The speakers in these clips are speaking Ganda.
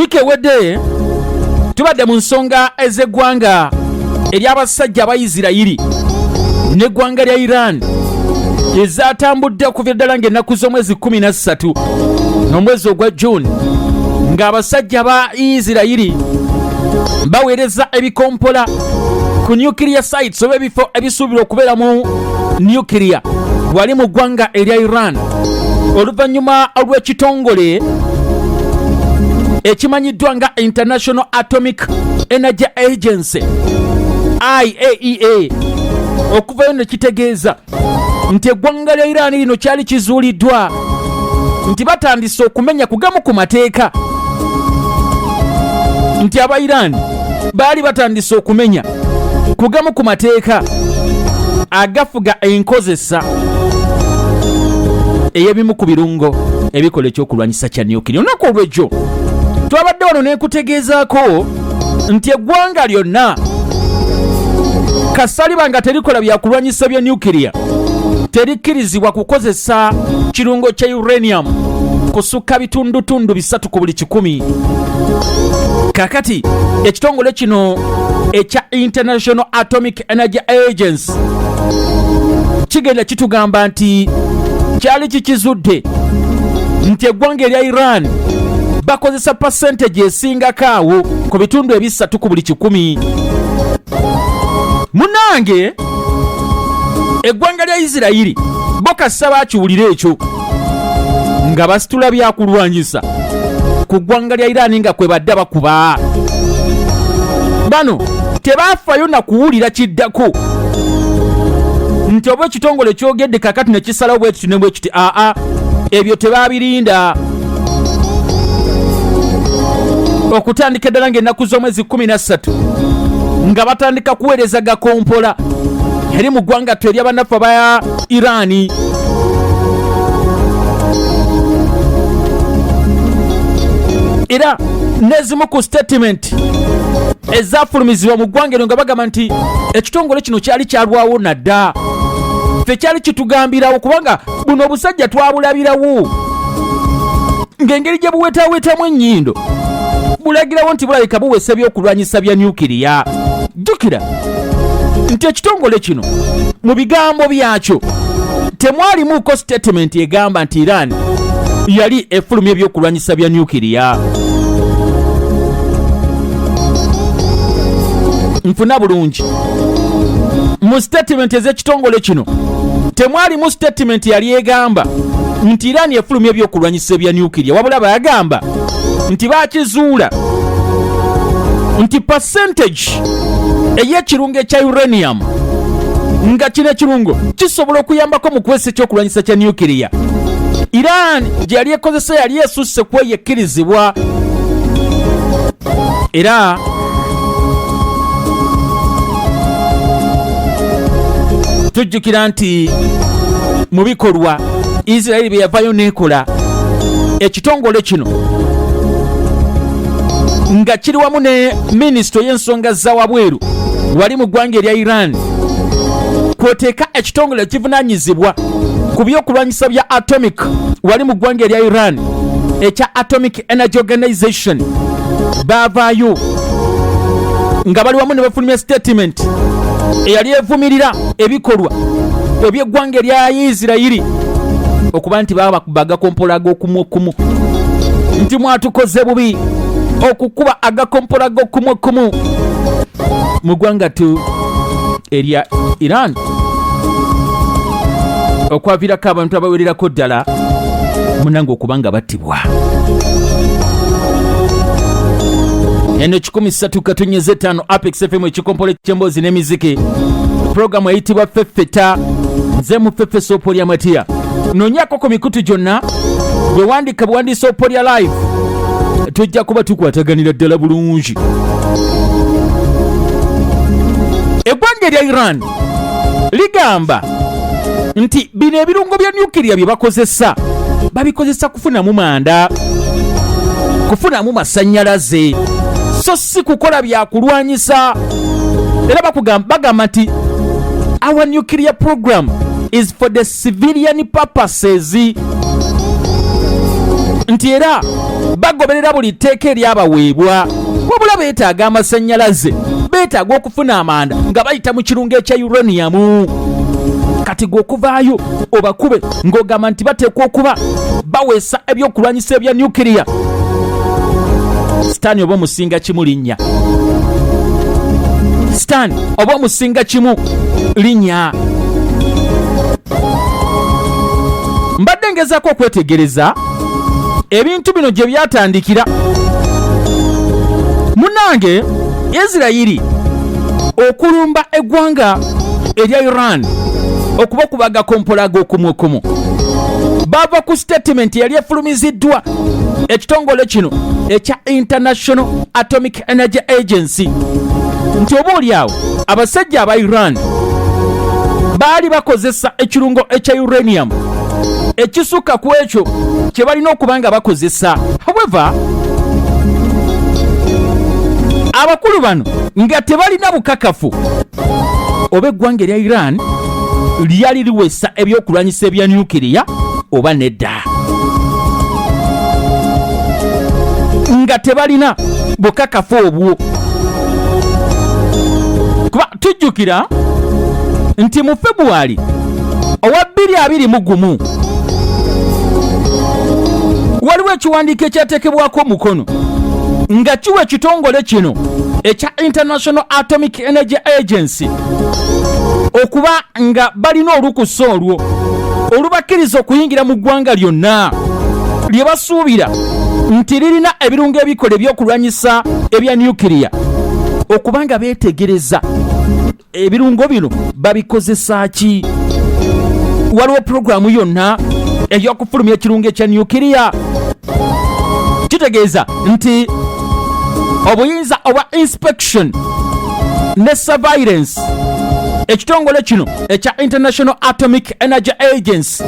Wiiki ewedde tubadde mu nsonga ez'eggwanga ery'abasajja aba Isirayiri n'eggwanga lya Iran ezatambudde okuva ddala ng'ennaku z'omwezi 13 n'omwezi ogwa June, ng'abasajja ba Isirayiri baweereza ebikompola ku nuclear sites oba ebifo ebisuubirwa okubeera mu nuclear wali mu ggwanga erya Iran, oluvannyuma olw'ekitongole ekimanyiddwa nga International Atomic Energy Agency IAEA okuvayo ne kitegeeza nti eggwanga lya Iran lino kyali kizuuliddwa nti batandise okumenya kugamu ku mateeka, nti aba Iran baali batandise okumenya kugamu ku mateeka agafuga enkozesa ey'ebimu ku birungo ebikola ekyokulwanyisa kya nukiri. Olunaku olw'ejjo twabadde wano nenkutegeezaako nti eggwanga lyonna kasaliba nga terikola byakulwanyisa bya nukiriya terikkirizibwa kukozesa kirungo kya uranium kusukka bitundutundu 3 ku buli 100. Kakati ekitongole kino ekya International Atomic Energy Agency kigenda kitugamba nti kyali kikizudde nti eggwanga erya Iran bakozesa percentage esingako awo ku bitundu ebisatu ku buli 100. Munange, eggwanga lya Isirayiri bo kasita bakiwulira ekyo nga basitula byakulwanyisa ku ggwanga lya Iran nga kwe badda bakuba. Bano tebaafayo na kuwulira kiddako nti oba ekitongole kyogedde kakati ne kisalawo bwe kiti ne bwe kiti. Aa, ebyo tebabirinda. Okutandika ddala ng'ennaku z'omwezi 13 nga batandika kuweereza gakompola eri mu ggwanga ttu ery'abannaffe aba Iraani. Era n'ezimu ku statement ezafulumizibwa mu ggwanga eryo nga bagamba nti ekitongole kino kyali kyalwawo nadda, ffe kyali kitugambirawo kubanga buno obusajja twabulabirawo ng'engeri gye buwetaawetamu ennyindo bulagirawo nti bulabika buwesa ebyokulwanyisa bya nyukiriya. Jjukira nti ekitongole kino mu bigambo byakyo temwalimuuko statement egamba nti Iran yali efulumya ebyokulwanyisa bya nyukiriya. Nfuna bulungi, mu statement ez'ekitongole kino temwalimu statement yali egamba nti Iran efulumya ebyokulwanyisa ebya nyukiriya, wabula bayagamba nti bakizuula nti percentage ey'ekirungo ekya uranium, nga kino ekirungo kisobola okuyambako mu kuwesa ekyokulwanyisa kya nukiriya, Iran gye yali ekozesa yali esusse ku eyo ekkirizibwa. Era tujjukira nti mu bikolwa Isirayiri bye yavayo n'ekola, ekitongole kino nga kiri wamu ne minisitule y'ensonga za wabweru wali mu ggwanga erya Iran, kwoteeka ekitongole ekivunanyizibwa ku byokulwanyisa bya atomic wali mu ggwanga erya Iran ekya Atomic Energy Organization, baavaayo nga bali wamu ne bafulumya statement eyali evumirira ebikolwa eby'eggwanga erya Isirayiri okuba nti babakuba agakompola ag'okumu okumu, nti mwatukoze bubi okukuba agakompola ag'okumu okumu mu ggwanga tu erya Iran, okwaviirako abantu abawererako ddala munange okuba nga battibwa. Eno 103.5 Apex FM, ekikompolo ky'emboozi n'emiziki, puroguramu eyitibwa Feffeta. Nze mu Ffeffe Soopolya Matiya. Noonyako ku mikutu gyonna, bwe wandika buwandiisa Opolya Live, tujja kuba tukwataganira ddala bulungi. Eggwanga erya Iran ligamba nti bino ebirungo bya nukiriya bye bakozesa babikozesa kufunamu manda, kufunamu masannyalaze, so si kukola byakulwanyisa. Era bagamba nti our nuclear program is for the civilian purposes, Nti era bagoberera buli tteeka eryabaweebwa, wabula beetaaga amasannyalaze, beetaaga okufuna amanda nga bayita mu kirungo ekya uranium. Kati gwe okuvaayo obakube ng'ogamba nti bateekwa okuba baweesa ebyokulwanyisa ebya nukiriya, Sitaani oba omusinga kimu linnya. Sitaani oba omusinga kimu linnya. Mbadde ngezaako okwetegereza ebintu bino gye byatandikira. Munange, Isirayiri okulumba eggwanga erya Iran okuba kubaga kompola ag'okumuokumu, bava ku sitatimenti yali efulumiziddwa ekitongole kino ekya International Atomic Energy Agency nti oba oli awo abasajja aba Iran baali bakozesa ekirungo ekya uranium ekisukka ku ekyo kye balina okuba nga bakozesa. However, abakulu bano nga tebalina bukakafu oba eggwanga erya Iran lyali liwesa ebyokulwanyisa ebya nukiriya oba nedda, nga tebalina bukakafu obwo, kuba tujjukira nti mu Februari owa 2021 waliwo ekiwandiiko ekyateekebwako omukono nga kiwa ekitongole kino ekya International Atomic Energy Agency okuba nga balina olukusa olwo olubakkiriza okuyingira mu ggwanga lyonna lye basuubira nti lirina ebirungo ebikola ebyokulwanyisa ebya nukiriya, okuba nga beetegereza ebirungo bino babikozesa ki, waliwo pulogulaamu yonna ey'okufulumya ekirungo ekya nukiriya. Kitegeeza nti obuyinza obwa inspection ne surveillance ekitongole kino ekya International Atomic Energy Agency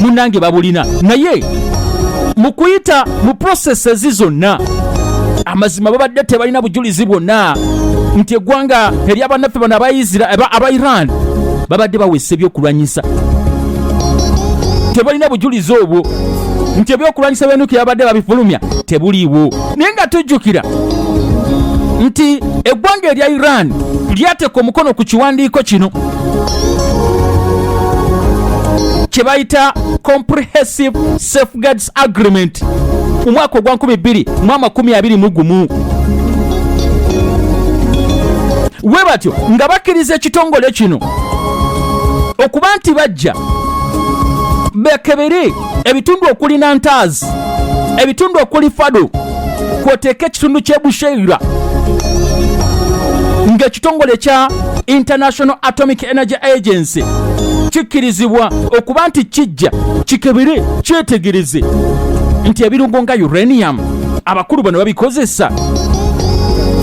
munange babulina, naye mu kuyita mu processes zonna amazima babadde tebalina bujulizi bwonna nti eggwanga eryabannaffe bano aba Iran babadde baweesa ebyokulwanyisa. Tebalina bujulizi obwo nti ebyokulwanyisa bya nukira babadde babifulumya, tebuliiwo. Naye nga tujjukira nti eggwanga erya Iran lyateeka omukono ku kiwandiiko kino kye bayita Comprehensive Safeguards Agreement mu mwaka ogwa 2021, we batyo nga bakkiriza ekitongole kino okuba nti bajja bekebere ebitundu okuli Nantaazi, ebitundu okuli Fado, kwoteeka ekitundu ky'e Busheira, ng'ekitongole kya International Atomic Energy Agency kikkirizibwa okuba nti kijja kikebere kyetegereze nti ebirungo nga uranium abakulu bano babikozesa,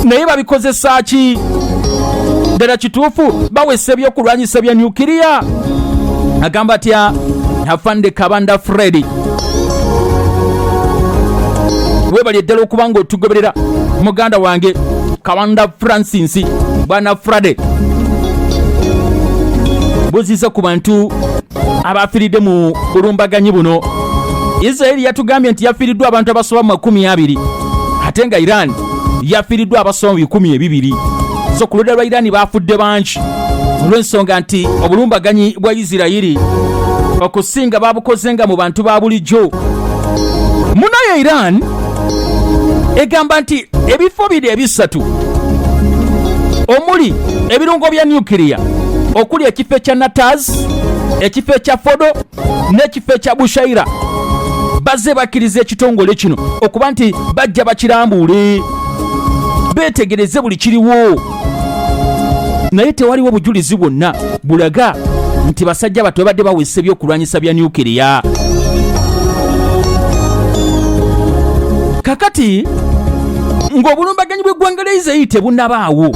naye babikozesa ki? Ddala kituufu bawesa ebyokulwanyisa bya nukiriya? Agamba atya Afande Kabanda Fredi, webali eddala okuba nga otugoberera muganda wange Kabanda Francis bwana Frade. Buziza ku bantu abafiiridde mu bulumbaganyi buno. Israeli yatugambye nti yafiiriddwa abantu abasoba mu 20, ate nga Iran yafiiriddwa abasoba mu 200. So ku ludda lwa Iran baafudde bangi olw'ensonga nti obulumbaganyi bwa Isirayiri okusinga babukoze nga mu bantu ba bulijjo. Munayo Iran egamba nti ebifo biri ebisatu omuli ebirungo bya nukiriya, okuli ekifo ekya Nataz, ekifo ekya Fodo n'ekifo ekya Bushaira, bazze bakkiriza ekitongole kino okuba nti bajja bakirambuule beetegereze buli kiriwo, naye tewaliwo bujulizi bwonna bulaga nti basajja bato babadde bawesa ebyokulwanyisa bya nukiriya. Kakati ng'obulumbaganyi bw'eggwanga lya Isirayiri tebunabaawo,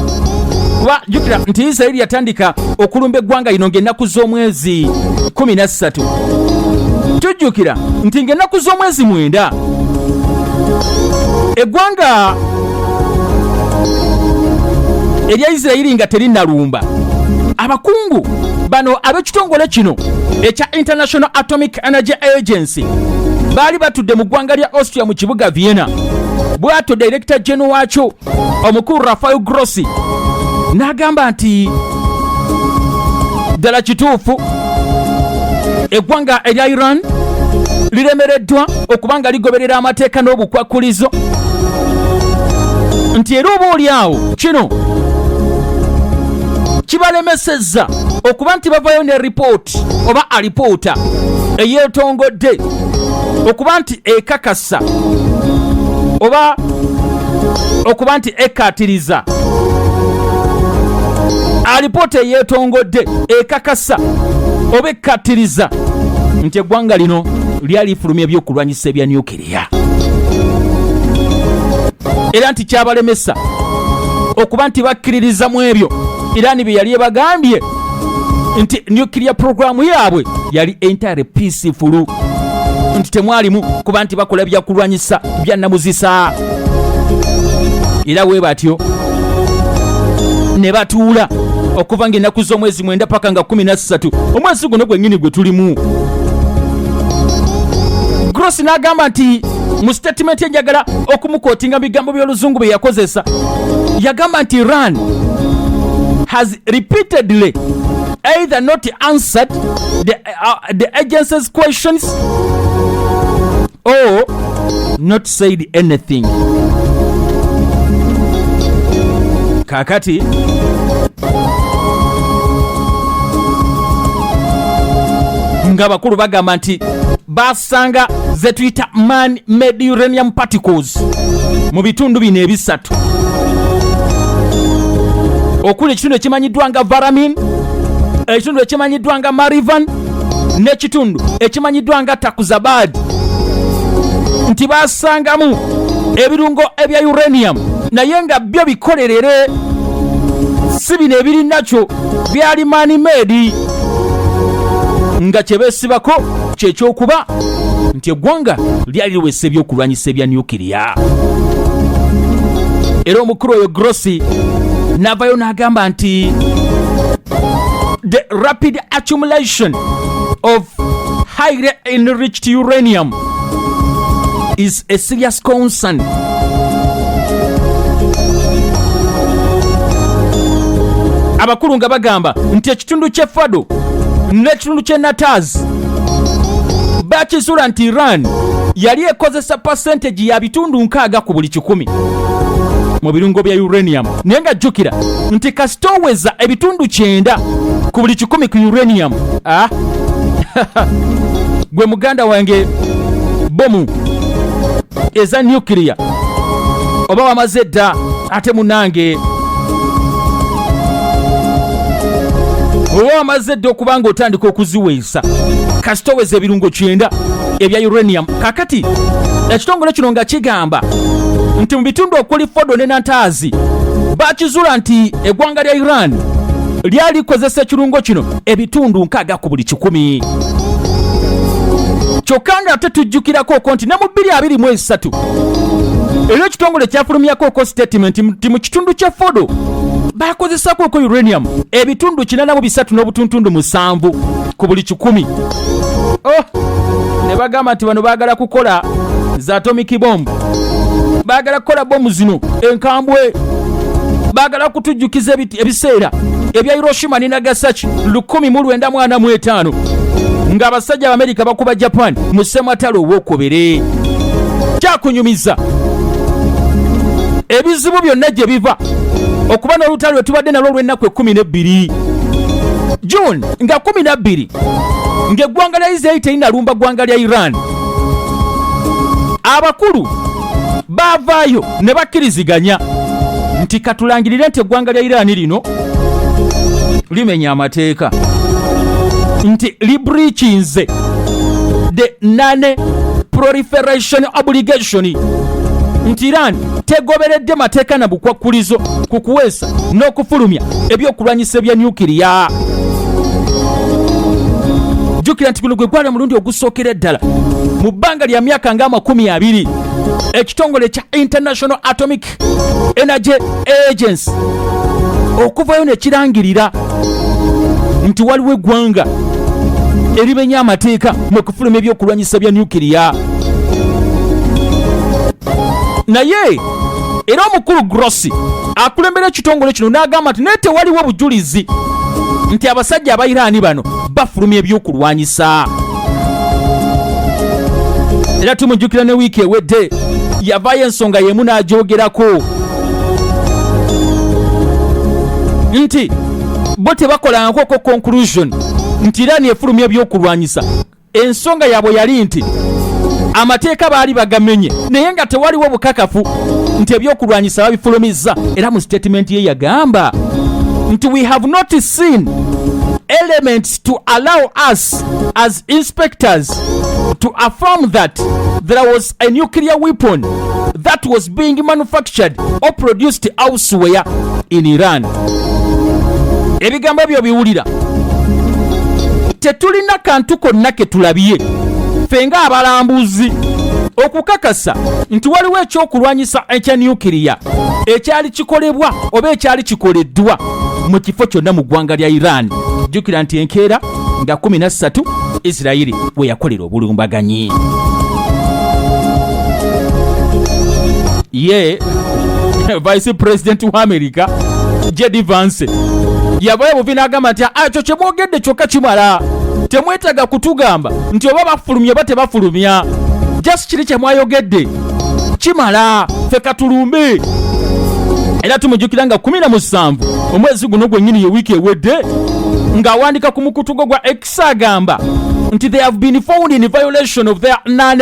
kuba jjukira nti Isirayiri yatandika okulumba eggwanga lino ng'ennaku z'omwezi 13. Tujjukira nti ng'ennaku z'omwezi 9 eggwanga erya Isirayiri nga terinalumba, abakungu bano ab'ekitongole kino ekya International Atomic Energy Agency Baali batudde mu ggwanga lya Austria mu kibuga Vienna. Bw'atyo Director General waakyo omukulu Rafael Grossi n'agamba nti ddala kituufu eggwanga erya Iran liremereddwa okuba nga ligoberera amateeka n'obukwakkulizo, nti era oba oli awo kino kibalemesezza okuba nti bavayo ne ripooti oba alipoota eyeetongodde okuba nti ekakasa oba okuba nti ekkaatiriza alipoota eyeetongodde ekakasa oba ekkaatiriza nti eggwanga lino lyali lifulumya ebyokulwanyisa ebya nukiriya era nti kyabalemesa okuba nti bakkiririza mu ebyo Iran bye yali ebagambye nti nuclear programu yaabwe yali entire peaceful, nti temwalimu kuba nti bakola byakulwanyisa bya namuzisa. Era we batyo ne batuula okuva ng'ennaku z'omwezi 9 paka nga 13 omwezi guno gwennyini gwe tulimu. Gross n'agamba nti mu sitatimenti enjagala okumukootinga mu bigambo by'oluzungu bye yakozesa, yagamba nti Iran has repeatedly either not answered the agency's questions or not said anything. Kakati ng'abakulu bagamba nti basanga ze tuyita man made uranium particles mu bitundu bino ebisatu okuli ekitundu ekimanyiddwa nga Varamin, ekitundu ekimanyiddwa nga Marivan n'ekitundu ekimanyiddwa nga Takuzabad, nti basangamu ebirungo ebya uranium naye nga byo bikolerere, si bino ebiri nakyo byali man made, nga kye beesibako kyekyokuba nti eggwanga lyali liweesa ebyokulwanyisa ebya nukiriya. Era omukulu oyo Grossi n'avayo n'agamba nti the rapid accumulation of highly enriched uranium is a serious concern. Abakulu nga bagamba nti ekitundu ky'e Fado n'ekitundu ky'e Natanz bakizuula nti Iran yali ekozesa percentage ya bitundu 60 ku buli 100 mu birungo bya uranium, naye nga jjukira nti kasita oweza ebitundu 90 ku buli 100 ku uranium, gwe muganda wange, bomu eza nuclear oba wamaze dda. Ate munange oba wamaze dda okuba nga otandika okuziweesa kasita oweza ebirungo 90 ebya uranium. Kakati ekitongole kino nga kigamba nti mu bitundu okuli Fodo ne Natanz bakizuula nti eggwanga lya Iran lyali likozesa ekirungo kino ebitundu 60 ku buli 100. Kyokka nga ate tujjukirako oko nti ne mu 2023 era ekitongole kyafulumyako oko statement nti mu kitundu kya Fodo bakozesako oko uranium ebitundu 83 n'obutuntundu 7 ku buli 100. Oh, ne bagamba nti bano baagala kukola za atomic bomb, baagala kukola bomu zino enkambwe, baagala kutujjukiza ebiseera ebya Hiroshima ne Nagasaki 1945 ng'abasajja Abamerika bakuba Japan mu ssematalo owokubiri. Kyakunyumiza ebizibu byonna gye biva okuba n'olutalo lwe tubadde nalwo olw'ennaku 12 June nga 12 ng'eggwanga lya Isiraeri terinalumba ggwanga lya Iran. Abakulu baavaayo ne bakkiriziganya nti katulangirire nti eggwanga lya Iran lino limenya amateeka, nti libreachinze the non proliferation obligation, nti Iran tegoberedde mateeka na bukwakkulizo ku kuweesa n'okufulumya ebyokulwanyisa ebya nukiriya. Jjukira nti guno gwe gwali omulundi ogusookera eddala mu bbanga lya myaka nga 20 ekitongole kya International Atomic Energy Agency okuvayo ne kirangirira nti waliwo eggwanga erimenya amateeka mu kufulumya ebyokulwanyisa bya nukiriya. Naye era omukulu Grossi akulembera ekitongole kino n'agamba nti naye tewaliwo bujulizi nti abasajja aba Iraani bano bafulumya ebyokulwanyisa. Era tumujjukira ne wiiki ewedde yavaayo ensonga y'emu n'agyogerako nti bo tebakolangako conclusion nti Iraani efulumya ebyokulwanyisa. Ensonga yaabwe yali nti amateeka baali bagamenye naye nga tewaliwo bukakafu nti ebyokulwanyisa babifulumizza. Era mu sitatimenti ye yagamba nti we have not seen elements to allow us as inspectors to affirm that there was a nuclear weapon that was being manufactured or produced elsewhere in Iran. Ebigambo ebyo biwulira, tetulina kantu konna ke tulabye ffe ng'abalambuzi okukakasa nti waliwo ekyokulwanyisa ekya nukiriya ekyali kikolebwa oba ekyali kikoleddwa mu kifo kyonna mu ggwanga lya Iran. Jjukira nti enkeera nga 13 Isirayiri we yakolera obulumbaganyi. Ye vice president wa America JD Vance yavayo buvi n'agamba nti ah, ekyo kyemwogedde kyokka kimala, temwetaaga kutugamba nti oba bafulumya oba tebafulumya, just kiri kyemwayogedde kimala, ffe katulumbe. Era tumujjukira nga 17 omwezi guno gwennyini, ye wiiki ewedde, ng'awandika ku mukutu gwe gwa X agamba nti they have been found in violation of their non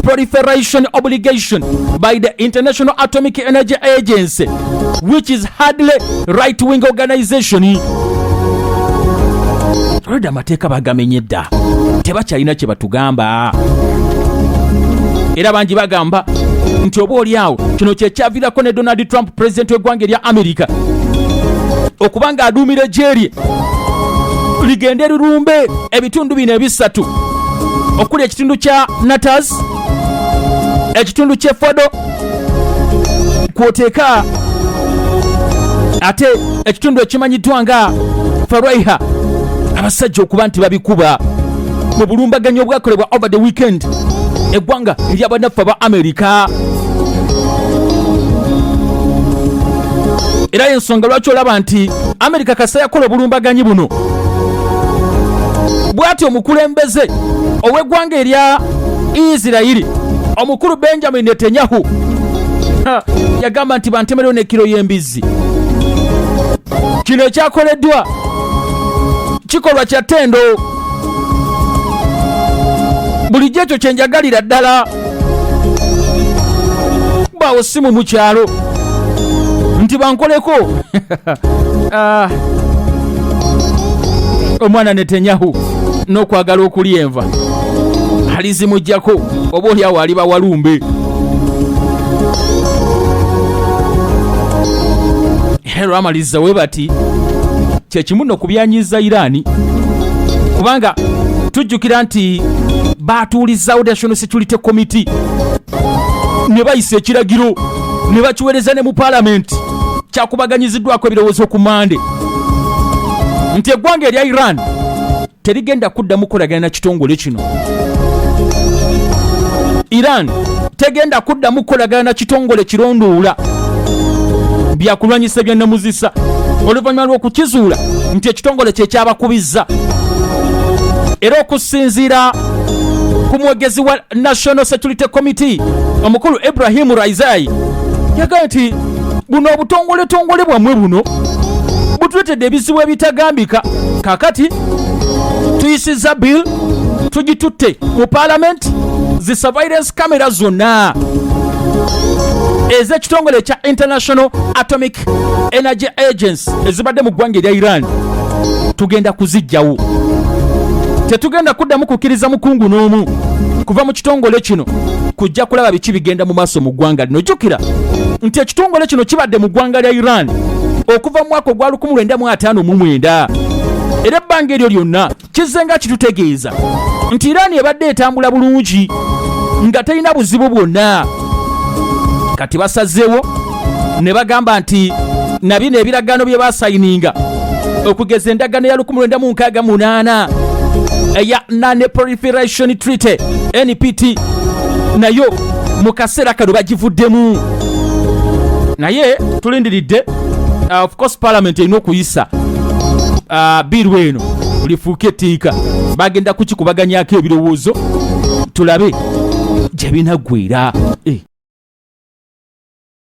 proliferation obligation by the International Atomic Energy Agency, which is hardly right wing organization. Olwedde amateeka bagamenye dda, tebakyalina kye batugamba. Era bangi bagamba nti oba oli awo kino kyekyaviirako ne Donald Trump, pulezidenti w'eggwanga erya Amerika, okuba nga aduumira eggye lye ligende lirumbe ebitundu bino ebisatu okuli ekitundu kya Natanz, ekitundu ky'e Fordo, kwoteeka ate ekitundu ekimanyiddwa nga Faraiha, abasajja okuba nti babikuba mu bulumbaganyi obwakolebwa over the weekend eggwanga ery'abanaffe aba Amerika. Era yensonga lwaki olaba nti Amerika kasa yakola obulumbaganyi buno bw'atyo. Omukulembeze ow'eggwanga erya Isirayiri, omukulu Benjamin Netanyahu, yagamba nti bantemerewo n'ekiro y'embizzi, kino ekyakoleddwa kikolwa kya ttendo. Bulijjo ekyo kyenjagalira ddala bawo simu mu kyalo nti bankoleko. Ah. Omwana Netanyahu n'okwagala okulya enva alizimuggyako, oba oli awo aliba walumbe. Era lwamaliriza we bati kyekimu no kubyanyiza Iraani, kubanga tujjukira nti baatuulizaawo National Security Committee ne bayisa ekiragiro ne bakiweereza ne mu Paalamenti, kyakubaganyiziddwako ebirowoozo ku Mande, nti eggwanga erya Iran terigenda kuddamu kukolagana na kitongole kino. Iran tegenda kuddamu kukolagana na kitongole kirondoola byakulwanyisa byanamuzisa, oluvannyuma lw'okukizuula nti ekitongole kye kyabakubizza. Era okusinziira ku mwogezi wa National Security Committee, omukulu Ibrahimu Raizai, yagambye nti buno obutongoletongole bwammwe buno butuletedde ebizibu ebitagambika. Kakati tuyisizza bill, tugitutte mu Parliament, zi surveillance camera zonna ez'ekitongole ekya International Atomic Energy Agency ezibadde mu ggwanga erya Iran tugenda kuzijjawo. Tetugenda kuddamu kukkiriza mukungu n'omu kuva mu kitongole kino kujja kulaba biki bigenda mu maaso mu ggwanga lino. Jjukira nti ekitongole kino kibadde mu ggwanga lya Iran okuva mu mwaka ogwa 1959, era ebbanga eryo lyonna kizze nga kitutegeeza nti Iran ebadde etambula bulungi nga terina buzibu bwonna. Kati basazeewo ne bagamba nti na bino ebiragaano bye basayininga, okugeza endagaano ya 1968 eya Non Proliferation Treaty, NPT, nayo Mu kaseera kano bagivuddemu, naye tulindiridde. Of course parliament erina okuyisa bill eno lifuuke etteeka. Bagenda kukikubaganyako ebirowoozo, tulabe gye binaggwera.